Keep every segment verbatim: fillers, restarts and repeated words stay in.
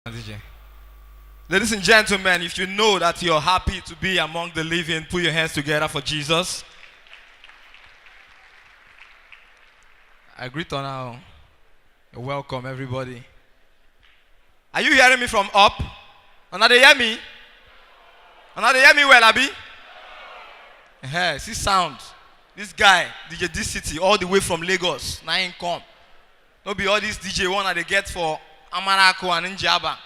D J. Ladies and gentlemen, if you know that you're happy to be among the living, put your hands together for Jesus. I greet on now. You're welcome, everybody. Are you hearing me from up? Una dey hear me? Una dey hear me well, abi? Hey, see sound. This guy, D J D City, all the way from Lagos. Now he come. No be all these D J one that they get for Amarako and Njaba.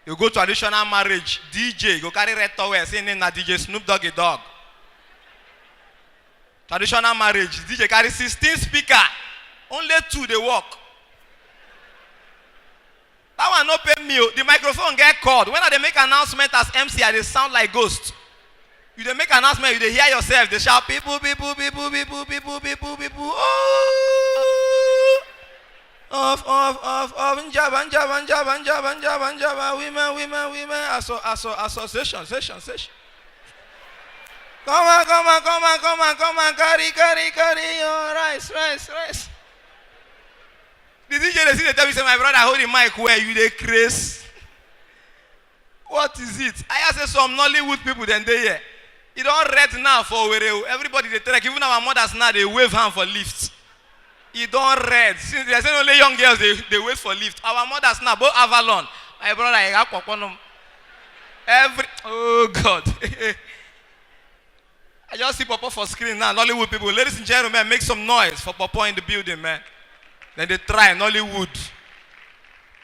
You go traditional marriage, D J, you go carry red towel, say name na D J Snoop Doggy Dog. Traditional marriage, D J carry sixteen speaker, only two dey work. That one no pay me o. The microphone get cord. When I dey make announcement as M C, I dey sound like ghost. You dey make announcement, you dey hear yourself, dey shout, "People, people, people, people, people, people, people." Oh! Of, of, of, of, Njaba, Njaba, Njaba, Njaba, Njaba, Njaba, women, women, women, asso-, asso-, association, session, session. Come on, come on, come on, come on, come on, carry, carry, carry your rice, rice, rice. The D J dey see, dey tell me say, "My brother, hold the mic well, you dey craze." What is it? I hear say some Nollywood people dem dey here. E don red now for Owerri o. Everybody dey trek. Even our mothers now dey wave hand for lift. E don red. Since they say only young girls dey, dey wait for lift. Our mothers now, both Avalon. My brother, I got Every, oh God. I just see Popo for screen now. Nollywood people, ladies and gentlemen, make some noise for Popo in the building, man. Then they try Nollywood.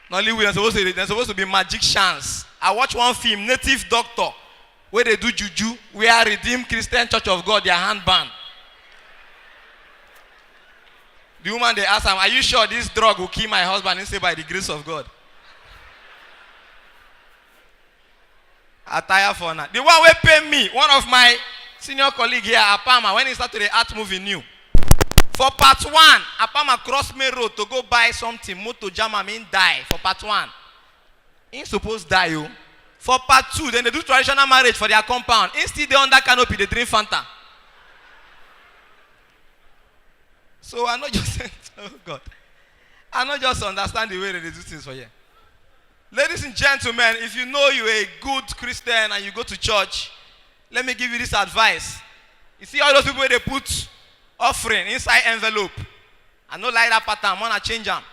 Nollywood, they're supposed to, they're supposed to be magicians. I watch one film, Native Doctor, where they do juju, where Redeemed Christian Church of God, their handband. The woman, they ask him, "Are you sure this drug will kill my husband?" He say, "By the grace of God." I tire for now. The one wey pay me, one of my senior colleague here, Apama, when he started the art movie new. For part one, Apama cross main road to go buy something, motor jam am, he die for part one. He suppose die o. For part two, then they do traditional marriage for their compound. He still dey under canopy, dey drink Fanta. So I no just, oh God, I no just understand the way they do things for here. Ladies and gentlemen, if you know you're a good Christian and you go to church, let me give you this advice. You see all those people wey dey put offering inside envelope. I no like that pattern. Wanna change am.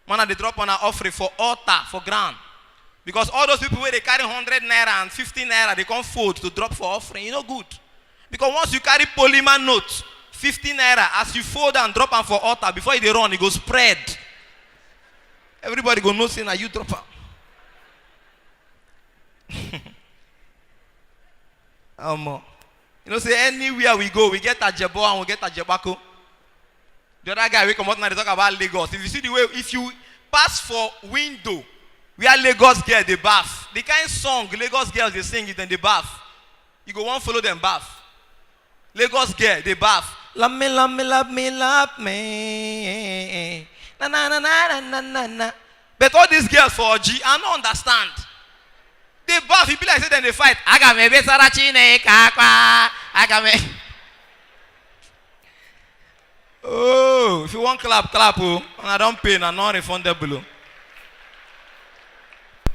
Wanna dey drop on an offering for altar for ground. Because all those people wey dey carry hundred naira and fifty naira, they come fold to drop for offering. You know good. Because once you carry polymer note, fifty naira, as you fold and drop am for altar, before you dey run, e go spread. Everybody go know say na you drop am. Omo. You know say anywhere we go, we get Ajebo and we get Ajebako. The other guy wey comot now dey talk about Lagos. If you see the way, if you pass for window where Lagos girl dey baff, the kind song Lagos girls dey sing if dem dey baff, you go wan follow dem baff. Lagos girl dey baff. Love me, love me, love me, love me. Na, na, na, na, na, na, na, na. But all these girls for Oji, I no understand. They baff, e be like say dem dey fight. Aga m ebesara Chineke akwa. Aga m e- Oh, if you wan clap, clap o. Una don pay, na non-refundable o.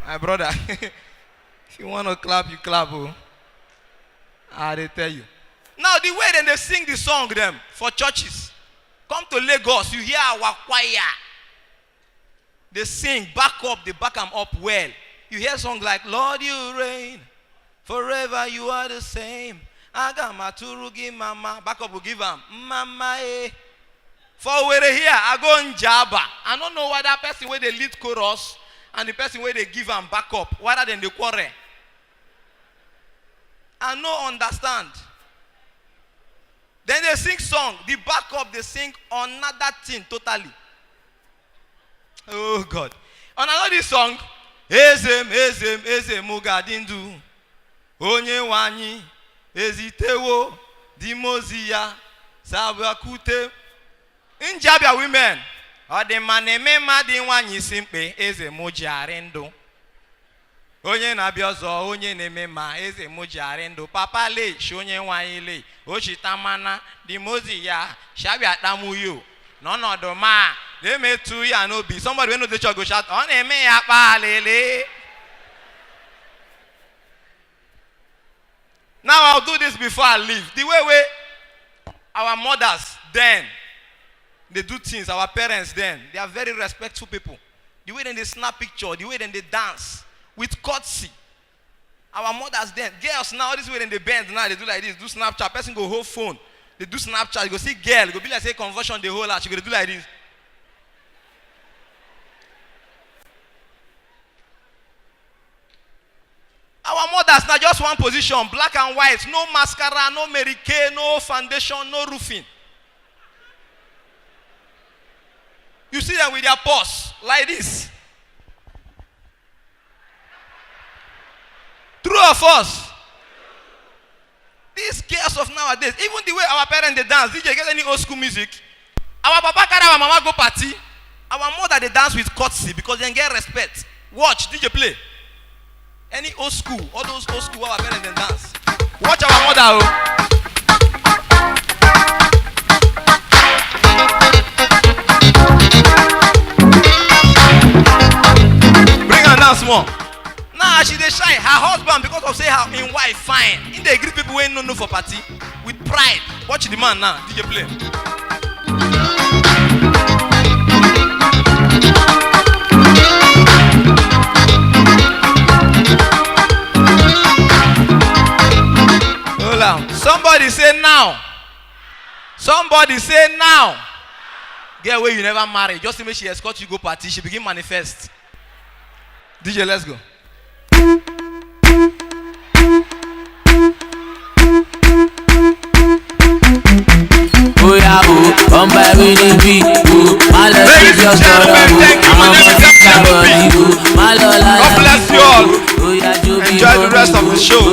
My brother, if you wanna clap, you clap o. I dey tell you. Now, the way dem dey sing the song dem for churches, come to Lagos, you hear our choir. They sing, back up, they back am up well. You hear song like, "Lord, you reign, forever you are the same. Aga m atụrụ gị mma mma." Back up, we give am, "Mma mma eh." For Owerri here, I go Njaba. I no know why that person wey dey lead chorus and the person wey dey give am back up, whether dem dey quarrel. I no understand. Then they sing song, the back up, they sing another thing totally. Oh God. And I know this song. Eze m, eze m, eze m ga-adị ndụ. Onye nwe anyị ezitewo ndị mmụọ ozi ya, sabakwute. Njabia women. Ọ dị mma na-eme mma dị nwaanyị isi mkpe, eze m ji arị ndụ. Onye na-abịa ọzọ, onye na-eme mma, eze m ji arị ndụ. Papa Lesh, onye nwe anyị le, o chita mana, ndị mmụọ ozi ya, shabi atamuyo. N'ọnọdụ ma, They made two ya no be. Somebody wey no dey church go shout, "Ọ na-eme ya kpalele." Now I'll do this before I leave. The way wey our mothers then dey do things, our parents then, they are very respectful people. The way dem dey snap picture, the way dem dey dance with courtesy. Our mothers then, girls now, all this way dem dey bend now, dey do like this, do Snapchat. Person go hold phone, dey do Snapchat. You go see girl, e go be like say convulsion dey hold her. She go dey do like this. Our mothers na just one position, black and white, no mascara, no Mary Kay, no foundation, no roofing. You see them with their purse like this. True or false? These girls of nowadays, even the way our parents dey dance, D J, get any old school music? Our papa carry our mama go party. Our mother dey dance with courtesy because dem get respect. Watch, D J, play. Any old school, all those old school wey our parents dem dance. Watch our mother o. Bring am down small. Now as she dey shine, her husband, because of say her im wife fine, im dey greet people wey no know for party with pride. Watch the man now, D J, play. Hold on. Somebody say now. Somebody say now. Girl wey you never marry, just say make she escort you go party, she begin manifest. D J, let's go. Oya o, come by with the beat o. Má lọ sí your sọ̀rọ̀ o, àwọn ọmọ tó ń ká bọ̀ ní o. Má lọ lára. God bless you all. Enjoy the rest of the show.